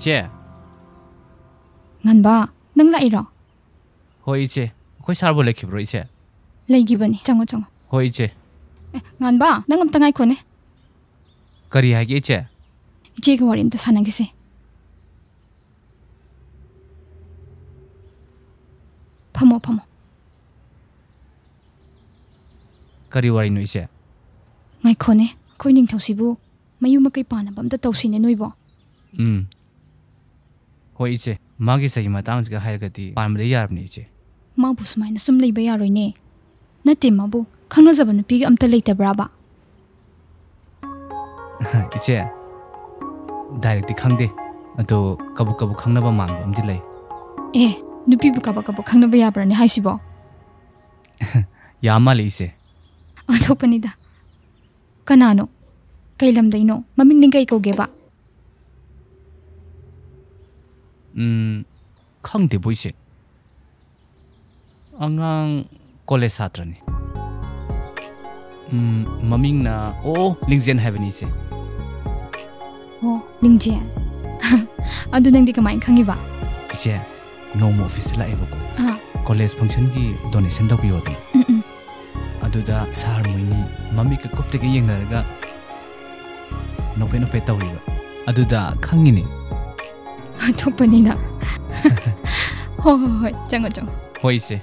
ꯏꯆꯦ꯫ ꯉꯥꯟꯕ, ꯅꯪ ꯂꯥꯛꯏꯔꯣ? ꯍꯣꯏ, ꯏꯆꯦ꯫ ꯑꯩꯈꯣꯏ ꯁꯥꯔꯕꯨ ꯂꯩꯈꯤꯕ꯭ꯔꯣ, ꯏꯆꯦ? ꯂꯩꯈꯤꯕꯅꯤ꯫ ꯆꯪꯉꯣ, ꯆꯪꯉꯣ꯫ ꯍꯣꯏ, ꯏꯆꯦ꯫ ꯑꯦ, ꯉꯥꯟꯕ, ꯅꯪ ꯑꯝꯇ ꯉꯥꯏꯈꯣꯅꯦ꯫ ꯀꯔꯤ ꯍꯥꯏꯒꯦ, ꯏꯆꯦ? ꯏꯆꯦꯒ ꯋꯥꯔꯤ ꯑꯝꯇ ꯁꯥꯟꯅꯈꯤꯁꯦ꯫ ꯐꯝꯃꯣ, ꯐꯝꯃꯣ꯫ ꯀꯔꯤ ꯋꯥꯔꯤꯅꯣ, ꯏꯆꯦ? ꯉꯥꯏꯈꯣꯅꯦ, ꯑꯩꯈꯣꯏ ꯅꯤꯡꯊꯧꯁꯤꯕꯨ ꯃꯌꯨꯝ ꯃꯀꯩ ꯄꯥꯟꯅꯕ ꯑꯝꯇ ꯇꯧꯁꯤꯅꯦ ꯅꯣꯏꯕꯣ꯫ ꯎꯝ꯫ ꯍꯣꯏ, ꯏꯆꯦ꯫ ꯃꯥꯒꯤ ꯆꯍꯤ ꯃꯇꯥꯡꯁꯤꯒ ꯍꯥꯏꯔꯒꯗꯤ ꯄꯥꯟꯕꯗ ꯌꯥꯔꯕꯅꯦ, ꯏꯆꯦ꯫ ꯃꯥꯕꯨ ꯁꯨꯃꯥꯏꯅ ꯁꯨꯝ ꯂꯩꯕ ꯌꯥꯔꯣꯏꯅꯦ꯫ ꯅꯠꯇꯦ, ꯃꯥꯕꯨ ꯈꯪꯅꯖꯕ ꯅꯨꯄꯤꯒ ꯑꯝꯇ ꯂꯩꯇꯕ꯭ꯔꯥꯕ? ꯏꯆꯦ, ꯗꯥꯏꯔꯦꯛꯇꯤ ꯈꯪꯗꯦ꯫ ꯑꯗꯣ ꯀꯕꯛ ꯀꯕꯛ ꯈꯪꯅꯕ ꯃꯥꯟꯕ ꯑꯃꯗꯤ ꯂꯩ꯫ ꯑꯦ, ꯅꯨꯄꯤꯕꯨ ꯀꯕꯛ ꯀꯕꯛ ꯈꯪꯅꯕ ꯌꯥꯕ꯭ꯔꯥꯅꯦ ꯍꯥꯏꯁꯤꯕꯣ? ꯌꯥ ꯃꯥꯜꯂꯦ, ꯏꯆꯦ꯫ ꯑꯣꯟꯊꯣꯛꯄꯅꯤꯗ꯫ ꯀꯅꯥꯅꯣ? ꯀꯩ ꯂꯝꯗꯩꯅꯣ? ꯃꯃꯤꯡꯗꯤ ꯀꯩ ꯀꯧꯒꯦꯕ? ꯎꯝ, ꯈꯪꯗꯦꯕꯣ, ꯏꯆꯦ꯫ ꯑꯉꯥꯡ ꯀꯣꯂꯦꯖ ꯁꯥꯇ꯭ꯔꯅꯤ꯫ ꯎꯝ, ꯃꯃꯤꯡꯅ, ꯑꯣ, ꯂꯤꯡꯖꯦꯟ ꯍꯥꯏꯕꯅꯤ, ꯏꯆꯦ꯫ ꯑꯣ, ꯂꯤꯡꯖꯦꯟ꯫ ꯑꯗꯨ ꯅꯪꯗꯤ ꯀꯃꯥꯏꯅ ꯈꯪꯉꯤꯕ? ꯏꯆꯦ, ꯅꯣꯡꯃ ꯑꯣꯐꯤꯁꯇ ꯂꯥꯛꯑꯦꯕꯀꯣ꯫ ꯑꯥ꯫ ꯀꯣꯂꯦꯖ ꯐꯪꯁꯟꯒꯤ ꯗꯣꯅꯦꯁꯟ ꯇꯧꯕꯤꯌꯣꯗꯅ꯫ ꯎꯝ, ꯎꯝ꯫ ꯑꯗꯨꯗ ꯁꯥꯔ ꯃꯣꯏꯅꯤ ꯃꯃꯤꯠꯀ ꯀꯨꯞꯇꯒꯩ ꯌꯦꯡꯅꯔꯒ ꯅꯣꯛꯐꯦꯠ ꯅꯣꯛꯐꯦꯠ ꯇꯧꯔꯤꯕ꯫ ꯑꯗꯨꯗ ꯈꯪꯉꯤꯅꯦ꯫ ꯑꯣꯟꯊꯣꯛꯄꯅꯤꯗ꯫ ꯍꯣꯏ, ꯍꯣꯏ, ꯍꯣꯏ, ꯆꯪꯉꯣ, ꯆꯪꯉꯣ꯫ ꯍꯣꯏ, ꯏꯆꯦ꯫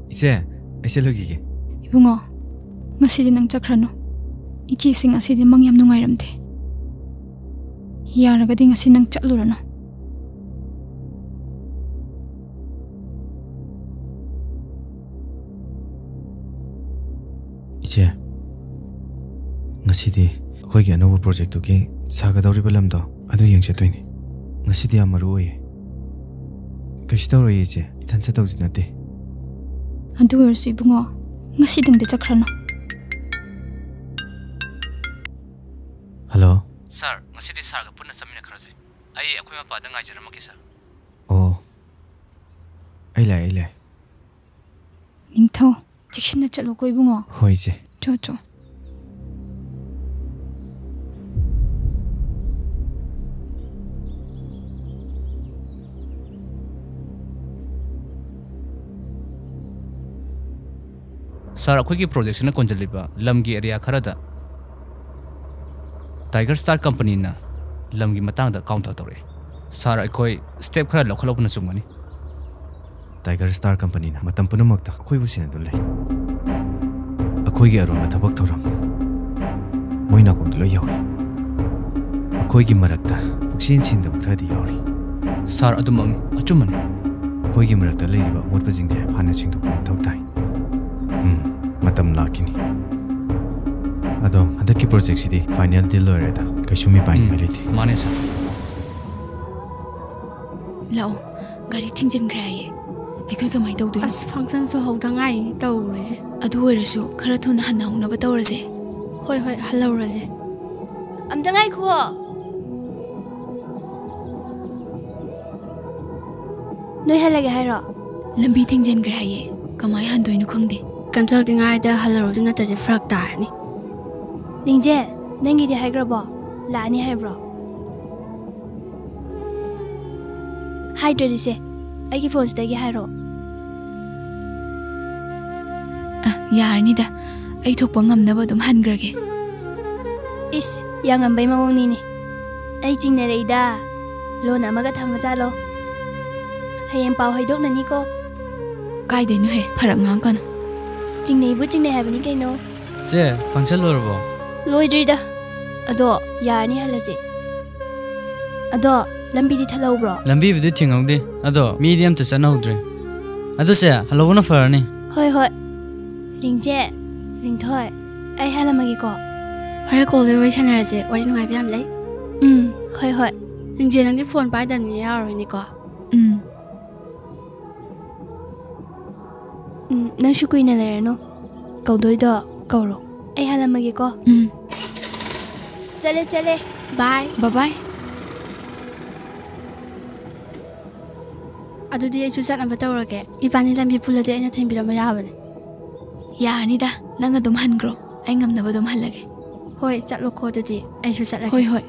ꯏꯆꯦ, ꯑꯩ ꯆꯠꯂꯨꯈꯤꯒꯦ꯫ ꯏꯕꯨꯡꯉꯣ, ꯉꯁꯤꯗꯤ ꯅꯪ ꯆꯠꯈ꯭ꯔꯅꯨ꯫ ꯏꯆꯦꯁꯤꯡ ꯑꯁꯤꯗꯤ ꯃꯪ ꯌꯥꯝ ꯅꯨꯡꯉꯥꯏꯔꯝꯗꯦ꯫ ꯌꯥꯔꯒꯗꯤ ꯉꯁꯤ ꯅꯪ ꯆꯠꯂꯨꯔꯅꯨ꯫ ꯏꯆꯦ, ꯉꯁꯤꯗꯤ ꯑꯩꯈꯣꯏꯒꯤ ꯑꯅꯧꯕ ꯄ꯭ꯔꯣꯖꯦꯛꯇꯨꯒꯤ ꯁꯥꯒꯗꯧꯔꯤꯕ ꯂꯝꯗꯣ ꯑꯗꯨ ꯌꯦꯡ ꯆꯠꯇꯣꯏꯅꯤ꯫ ꯉꯁꯤꯗꯤ ꯌꯥꯝ ꯃꯔꯨ ꯑꯣꯏꯌꯦ꯫ ꯀꯩꯁꯨ ꯇꯧꯔꯣꯏꯌꯦ ꯏꯆꯦ, ꯏꯊꯟ ꯆꯠꯇꯧꯁꯨ ꯅꯠꯇꯦ꯫ ꯑꯗꯨ ꯑꯣꯏꯔꯁꯨ ꯏꯕꯨꯡꯉꯣ, ꯉꯁꯤꯗꯪꯗꯤ ꯆꯠꯈ꯭ꯔꯅꯨ꯫ ꯍꯜꯂꯣ꯫ ꯁꯥꯔ, ꯉꯁꯤꯗꯤ ꯁꯥꯔꯒ ꯄꯨꯟꯅ ꯆꯠꯃꯤꯟꯅꯈ꯭ꯔꯁꯦ꯫ ꯑꯩ ꯑꯩꯈꯣꯏ ꯃꯄꯥꯗ ꯉꯥꯏꯖꯔꯝꯃꯒꯦ, ꯁꯥꯔ꯫ ꯑꯣ, ꯑꯩ ꯂꯥꯛꯑꯦ, ꯑꯩ ꯂꯥꯛꯑꯦ꯫ ꯅꯤꯡꯊꯧ, ꯆꯦꯛꯁꯤꯟꯅ ꯆꯠꯂꯨꯀꯣ ꯏꯕꯨꯡꯉꯣ꯫ ꯍꯣꯏ, ꯏꯆꯦ꯫ ꯆꯣ, ꯆꯣ꯫ ꯁꯥꯔ, ꯑꯩꯈꯣꯏꯒꯤ ꯄ꯭ꯔꯣꯖꯦꯛꯁꯤꯅ ꯀꯣꯟꯁꯤꯜꯂꯤꯕ ꯂꯝꯒꯤ ꯑꯦꯔꯤꯌꯥ ꯈꯔꯗ ꯇꯥꯏꯒꯔ ꯁ꯭ꯇꯥꯔ ꯀꯝꯄꯅꯤꯅ ꯂꯝꯒꯤ ꯃꯇꯥꯡꯗ ꯀꯥꯎꯟꯇꯔ ꯇꯧꯔꯛꯏ꯫ ꯁꯥꯔ, ꯑꯩꯈꯣꯏ ꯁ꯭ꯇꯦꯞ ꯈꯔ ꯂꯧꯈꯠꯍꯧꯕꯅ ꯆꯨꯝꯒꯅꯤ꯫ ꯇꯥꯏꯒꯔ ꯁ꯭ꯇꯥꯔ ꯀꯝꯄꯅꯤꯅ ꯃꯇꯝ ꯄꯨꯝꯅꯃꯛꯇ ꯑꯩꯈꯣꯏꯕꯨ ꯁꯦꯟꯅꯗꯨꯅ ꯂꯩ꯫ ꯑꯩꯈꯣꯏꯒꯤ ꯑꯔꯣꯟꯕ ꯊꯕꯛ ꯊꯧꯔꯝ ꯃꯣꯏ ꯅꯥꯀꯣꯡꯗ ꯂꯣꯏ ꯌꯧꯏ꯫ ꯑꯩꯈꯣꯏꯒꯤ ꯃꯔꯛꯇ ꯄꯨꯛꯁꯦꯟ ꯁꯦꯡꯗꯕ ꯈꯔꯗꯤ ꯌꯥꯎꯔꯤ꯫ ꯁꯥꯔ, ꯑꯗꯨꯃꯛꯅꯤ꯫ ꯑꯆꯨꯝꯕꯅꯤ꯫ ꯑꯩꯈꯣꯏꯒꯤ ꯃꯔꯛꯇ ꯂꯩꯔꯤꯕ ꯑꯃꯣꯠꯄꯁꯤꯡꯁꯦ ꯍꯥꯟꯅ ꯁꯦꯡꯗꯣꯛꯄ ꯃꯊꯧ ꯇꯥꯏ꯫ ꯎꯝ, ꯃꯇꯝ ꯂꯥꯛꯈꯤꯅꯤ꯫ ꯑꯗꯣ ꯍꯟꯗꯛꯀꯤ ꯄ꯭ꯔꯣꯖꯦꯛꯁꯤꯗꯤ ꯐꯥꯏꯅꯦꯜ ꯗꯤꯜ ꯑꯣꯏꯔꯦꯗ꯫ ꯀꯩꯁꯨ ꯃꯤꯄꯥꯏꯅꯤꯡꯉꯥꯏ ꯎꯝ, ꯂꯩꯇꯦ꯫ ꯃꯥꯅꯦ, ꯁꯥꯔ꯫ ꯂꯥꯛꯑꯣ, ꯒꯥꯔꯤ ꯊꯤꯡꯖꯤꯟꯈ꯭ꯔꯦ ꯍꯥꯏꯌꯦ꯫ ꯑꯩꯈꯣꯏ ꯀꯃꯥꯏꯅ ꯇꯧꯗꯣꯏꯅꯣ? ꯑꯁ, ꯐꯪꯁꯟꯁꯨ ꯍꯧꯗ ꯉꯥꯏꯔꯤ ꯇꯧꯔꯤꯁꯦ꯫ ꯑꯗꯨ ꯑꯣꯏꯔꯁꯨ ꯈꯔ ꯊꯨꯅ ꯍꯟꯅꯍꯧꯅꯕ ꯇꯧꯔꯁꯦ꯫ ꯍꯣꯏ, ꯍꯣꯏ, ꯍꯜꯍꯧꯔꯁꯦ꯫ ꯑꯝꯇ ꯉꯥꯏꯈꯨꯑꯣ꯫ ꯅꯣꯏ ꯍꯜꯂꯒꯦ ꯍꯥꯏꯔꯣ? ꯂꯝꯕꯤ ꯊꯤꯡꯖꯤꯟꯈ꯭ꯔꯦ ꯍꯥꯏꯌꯦ꯫ ꯀꯃꯥꯏ ꯍꯟꯗꯣꯏꯅꯣ ꯈꯪꯗꯦ꯫ ꯀꯟꯁꯜꯇꯤꯡ ꯍꯥꯏꯗ ꯍꯜꯂꯔꯣꯏꯁꯤ, ꯅꯠꯇ꯭ꯔꯗꯤ ꯐꯔꯛ ꯇꯥꯔꯅꯤ꯫ ꯅꯤꯡꯖꯦ, ꯅꯪꯒꯤꯗꯤ ꯍꯥꯏꯈ꯭ꯔꯕꯣ? ꯂꯥꯛꯑꯅꯤ ꯍꯥꯏꯕ꯭ꯔꯣ? ꯍꯥꯏꯗ꯭ꯔꯗꯤ ꯁꯦ, ꯑꯩꯒꯤ ꯐꯣꯟꯁꯤꯗꯒꯤ ꯍꯥꯏꯔꯣ꯫ ꯑ, ꯌꯥꯔꯅꯤꯗ꯫ ꯑꯩ ꯊꯣꯛꯄ ꯉꯝꯅꯕ ꯑꯗꯨꯝ ꯍꯟꯈ꯭ꯔꯒꯦ꯫ ꯏꯁ, ꯌꯥꯉꯝꯕꯩ ꯃꯑꯣꯡꯅꯤꯅꯦ꯫ ꯑꯩ ꯆꯤꯡꯅꯔꯛꯏꯗ꯫ ꯂꯣꯟ ꯑꯃꯒ ꯊꯝꯃꯖꯥꯠꯂꯣ? ꯍꯌꯦꯡ ꯄꯥꯎ ꯍꯩꯗꯣꯛꯅꯅꯤꯀꯣ꯫ ꯀꯥꯏꯗꯩꯅꯣꯍꯦ, ꯐꯔꯛ ꯉꯥꯡꯀꯅꯨ꯫ ꯆꯤꯡꯅꯩꯕꯨ ꯆꯤꯡꯅꯩ ꯍꯥꯏꯕꯅꯤ ꯀꯩꯅꯣ꯫ ꯆꯦ, ꯐꯪꯁꯟ ꯂꯣꯏꯔꯕꯣ? ꯂꯣꯏꯗ꯭ꯔꯤꯗ꯫ ꯑꯗꯣ ꯌꯥꯔꯅꯤ ꯍꯜꯂꯁꯦ꯫ ꯑꯗꯣ ꯂꯝꯕꯤꯗꯤ ꯊꯠꯍꯧꯕ꯭ꯔꯣ? ꯂꯝꯕꯤꯕꯨꯗꯤ ꯊꯤꯡꯍꯧꯗꯦ꯫ ꯑꯗꯣ ꯃꯤꯗꯤ ꯑꯝꯇ ꯆꯠꯅꯍꯧꯗ꯭ꯔꯦ꯫ ꯑꯗꯨ ꯆꯦ, ꯍꯜꯍꯧꯕꯅ ꯐꯔꯅꯤ꯫ ꯍꯣꯏ, ꯍꯣꯏ꯫ ꯂꯤꯡꯖꯦ, ꯂꯤꯡꯊꯣꯏ, ꯑꯩ ꯍꯜꯂꯝꯃꯒꯦꯀꯣ꯫ ꯍꯣꯔꯦꯟ ꯀꯣꯜꯗ ꯋꯥꯔꯤ ꯁꯥꯟꯅꯔꯁꯦ, ꯋꯥꯔꯤ ꯅꯨꯡꯉꯥꯏꯕ ꯌꯥꯝ ꯂꯩ꯫ ꯎꯝ, ꯍꯣꯏ, ꯍꯣꯏ꯫ ꯂꯤꯡꯖꯦ, ꯅꯪꯗꯤ ꯐꯣꯟ ꯄꯥꯏꯗꯕꯅꯤꯅ ꯌꯥꯎꯔꯔꯣꯏꯅꯦꯀꯣ꯫ ꯎꯝ꯫ ꯎꯝ, ꯅꯪꯁꯨ ꯀꯨꯏꯅ ꯂꯩꯔꯅꯨ꯫ ꯀꯧꯗꯣꯏꯗꯣ ꯀꯧꯔꯣ꯫ ꯑꯩ ꯍꯜꯂꯝꯃꯒꯦꯀꯣ꯫ ꯎꯝ꯫ ꯆꯠꯂꯦ, ꯆꯠꯂꯦ꯫ ꯕꯥꯏ꯫ ꯕꯥꯏ ꯕꯥꯏ꯫ ꯑꯗꯨꯗꯤ ꯑꯩꯁꯨ ꯆꯠꯅꯕ ꯇꯧꯔꯒꯦ꯫ ꯏꯕꯥꯅꯤ ꯂꯝꯕꯤ ꯄꯨꯜꯂꯗꯤ ꯑꯩꯅ ꯊꯤꯟꯕꯤꯔꯝꯕ ꯌꯥꯕꯅꯦ꯫ ꯌꯥꯔꯅꯤꯗ, ꯅꯪ ꯑꯗꯨꯝ ꯍꯟꯈ꯭ꯔꯣ꯫ ꯑꯩ ꯉꯝꯅꯕ ꯑꯗꯨꯝ ꯍꯜꯂꯒꯦ꯫ ꯍꯣꯏ, ꯆꯠꯂꯣꯀꯣ ꯑꯗꯨꯗꯤ꯫ ꯑꯩꯁꯨ ꯆꯠꯂꯒꯦ꯫ ꯍꯣꯏ, ꯍꯣꯏ꯫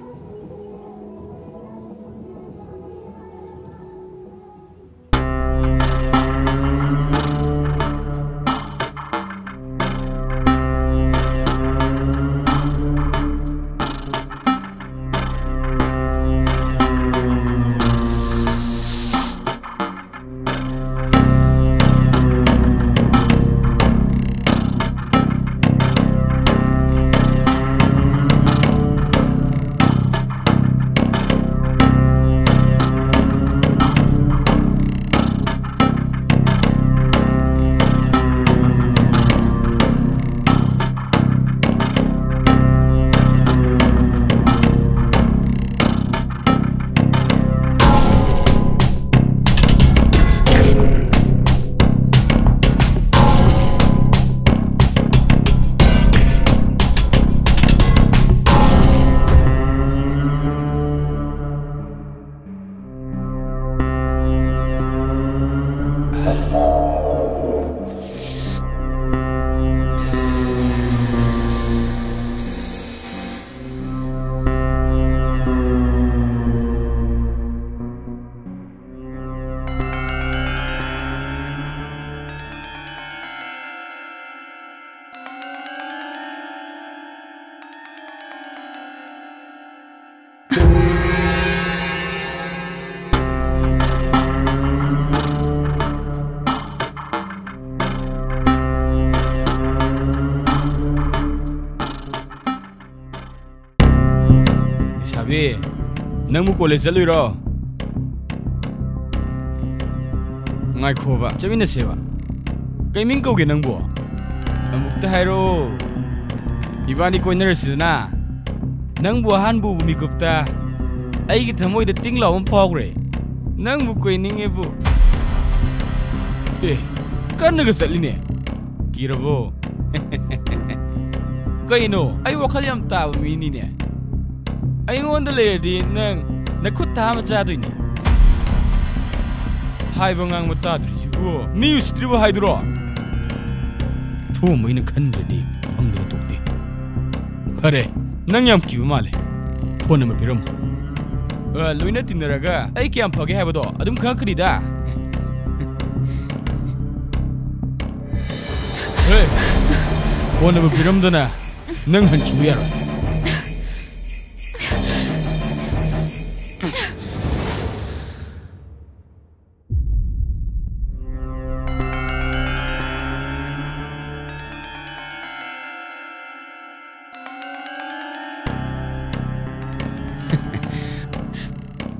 ꯂꯩꯁꯥꯕꯤ, ꯅꯪꯕꯨ ꯀꯣꯂꯦꯖ ꯆꯠꯂꯨꯏꯔꯣ? ꯉꯥꯏꯈꯣꯕ, ꯆꯠꯃꯤꯟꯅꯁꯦꯕ꯫ ꯀꯩ ꯃꯤꯡ ꯀꯧꯒꯦ ꯅꯪꯕꯨ? ꯑꯃꯨꯛꯇ ꯍꯥꯏꯔꯛꯑꯣ꯫ ꯏꯕꯥꯅꯤ ꯀꯣꯏꯅꯔꯁꯤꯗꯅ꯫ ꯅꯪꯕꯨ ꯑꯍꯥꯟꯕ ꯎꯕ ꯃꯤꯀꯨꯞꯇ ꯑꯩꯒꯤ ꯊꯃꯣꯏꯗ ꯇꯤꯡ ꯂꯥꯎꯕ ꯑꯃ ꯐꯥꯎꯈ꯭ꯔꯦ꯫ ꯅꯪꯕꯨ ꯀꯣꯏꯅꯤꯡꯉꯦꯕꯨ꯫ ꯑꯦ, ꯀꯟꯅꯒ ꯆꯠꯂꯤꯅꯦ꯫ ꯀꯤꯔꯕꯣ? ꯀꯩꯅꯣ, ꯑꯩ ꯋꯥꯈꯜ ꯌꯥꯝ ꯇꯥꯕ ꯃꯤꯅꯤꯅꯦ꯫ ꯑꯩꯉꯣꯟꯗ ꯂꯩꯔꯗꯤ ꯅꯪ ꯅꯈꯨꯠ ꯊꯥ ꯑꯃ ꯆꯥꯗꯣꯏꯅꯦ꯫ ꯍꯥꯏꯕ ꯉꯥꯡꯕ ꯇꯥꯗ꯭ꯔꯤꯁꯤꯕꯨ ꯃꯤ ꯎꯁꯤꯠꯇ꯭ꯔꯤꯕ ꯍꯥꯏꯗꯨꯔꯣ? ꯊꯣꯝꯕꯩꯅ ꯈꯟꯗ꯭ꯔꯗꯤ ꯐꯪꯗꯅ ꯇꯣꯛꯇꯦ꯫ ꯐꯔꯦ, ꯅꯪ ꯌꯥꯝ ꯀꯤꯕ ꯃꯥꯜꯂꯦ꯫ ꯐꯣꯟ ꯑꯃ ꯄꯤꯔꯝꯃꯨ꯫ ꯑ, ꯂꯣꯏꯅ ꯇꯤꯟꯅꯔꯒ ꯑꯩ ꯀꯌꯥꯝ ꯐꯒꯦ ꯍꯥꯏꯕꯗꯣ ꯑꯗꯨꯝ ꯈꯪꯉꯛꯀꯅꯤꯗ꯫ ꯍꯦ, ꯐꯣꯟ ꯑꯃ ꯄꯤꯔꯝꯗꯅ ꯅꯪ ꯍꯟꯈꯤꯕ ꯌꯥꯔꯣꯏ꯫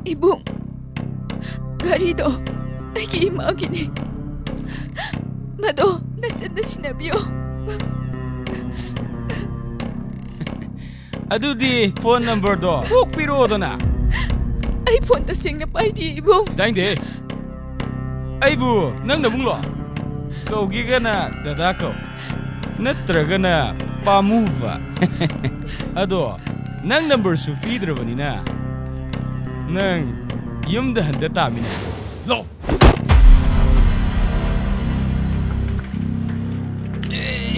ꯏꯕꯨꯡ, ꯘꯔꯤꯗꯣ ꯑꯩꯒꯤ ꯏꯃꯥꯒꯤꯅꯤ꯫ ꯃꯗꯣ ꯅꯆꯟꯅ ꯁꯤꯟꯅꯕꯤꯌꯣ꯫ ꯑꯗꯨꯗꯤ ꯐꯣꯟ ꯅꯝꯕꯔꯗꯣ ꯀꯣꯛ ꯄꯤꯔꯛꯑꯣꯗꯅ꯫ ꯑꯩ ꯐꯣꯟ ꯇꯁꯦꯡꯅ ꯄꯥꯏꯗꯦ, ꯏꯕꯨꯡ꯫ ꯇꯥꯏꯗꯦ꯫ ꯑꯩꯕꯨ ꯅꯪ ꯅꯕꯨꯡꯂꯣ? ꯀꯧꯒꯦꯒꯅ ꯗꯗꯥ ꯀꯧ, ꯅꯠꯇ꯭ꯔꯒꯅ ꯄꯥꯃꯨꯕ꯫ ꯑꯗꯣ ꯅꯪ ꯅꯝꯕꯔꯁꯨ ꯄꯤꯗ꯭ꯔꯕꯅꯤꯅ ꯅꯪ ꯌꯨꯝꯗ ꯍꯟꯗ ꯇꯥꯃꯤꯅꯦ꯫ ꯂꯥꯎ꯫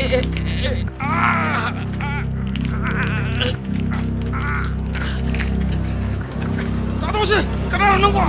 ꯑꯦ, ꯑꯦ, ꯑꯦ, ꯑꯥ, ꯑꯥ, ꯑꯥ, ꯑꯥ꯫ ꯇꯥꯗꯣꯁꯦ, ꯀꯅꯥꯅꯣ ꯅꯪꯕꯣ?